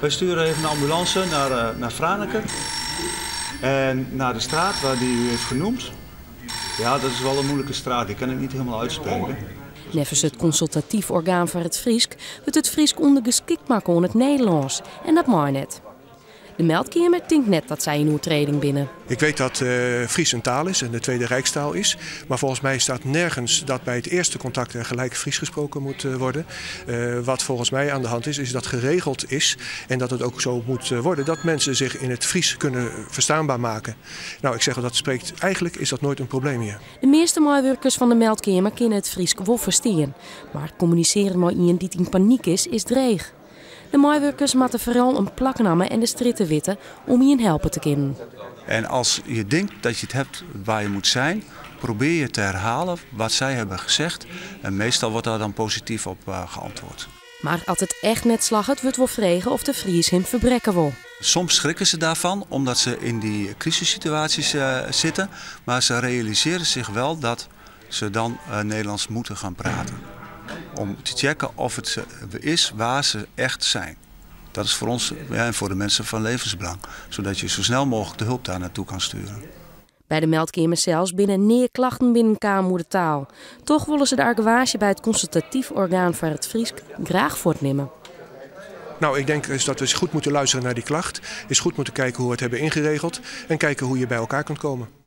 Wij sturen even een ambulance naar Franeker. En naar de straat waar die u heeft genoemd. Ja, dat is wel een moeilijke straat. Die kan ik niet helemaal uitspreken. Neffens it konsultatyf orgaan foar it Frysk wurdt it Frysk ûndergeskikt makke oan it Nederlânsk en dat mei net. De meldkeamer tinkt net dat sy yn oertrêding binne. Ik weet dat Fries een taal is en de tweede rijkstaal is. Maar volgens mij staat nergens dat bij het eerste contact er gelijk Fries gesproken moet worden. Wat volgens mij aan de hand is, is dat geregeld is en dat het ook zo moet worden dat mensen zich in het Fries kunnen verstaanbaar maken. Nou, ik zeg al, dat spreekt, eigenlijk is dat nooit een probleem hier. De measte meiwurkers fan de meldkeamer kinne it Frysk wol ferstean. Mar kommunisearje mei ien dy't yn panyk is, is dreech. De meiwurkers moatte foaral in plaknamme en de strjitte witte om ien helpe te kinnen. En als je denkt dat je het hebt waar je moet zijn, probeer je te herhalen wat zij hebben gezegd. En meestal wordt daar dan positief op geantwoord. Mar as it echt net slagget, wurdt wol frege oft de Fries him ferbrekke wol. Soms schrikken ze daarvan, omdat ze in die crisissituaties zitten. Maar ze realiseren zich wel dat ze dan Nederlands moeten gaan praten. Om te checken of het is waar ze echt zijn. Dat is voor ons, ja, en voor de mensen van levensbelang. Zodat je zo snel mogelijk de hulp daar naartoe kan sturen. By de meldkeamer sels binne nea klachten binnenkaam oer de taal. Dochs wolle se de argewaasje by it konsultatyf orgaan foar it Frysk graach fuortnimme. Nou, ik denk is dat we eens goed moeten luisteren naar die klacht. Eens goed moeten kijken hoe we het hebben ingeregeld. En kijken hoe je bij elkaar kunt komen.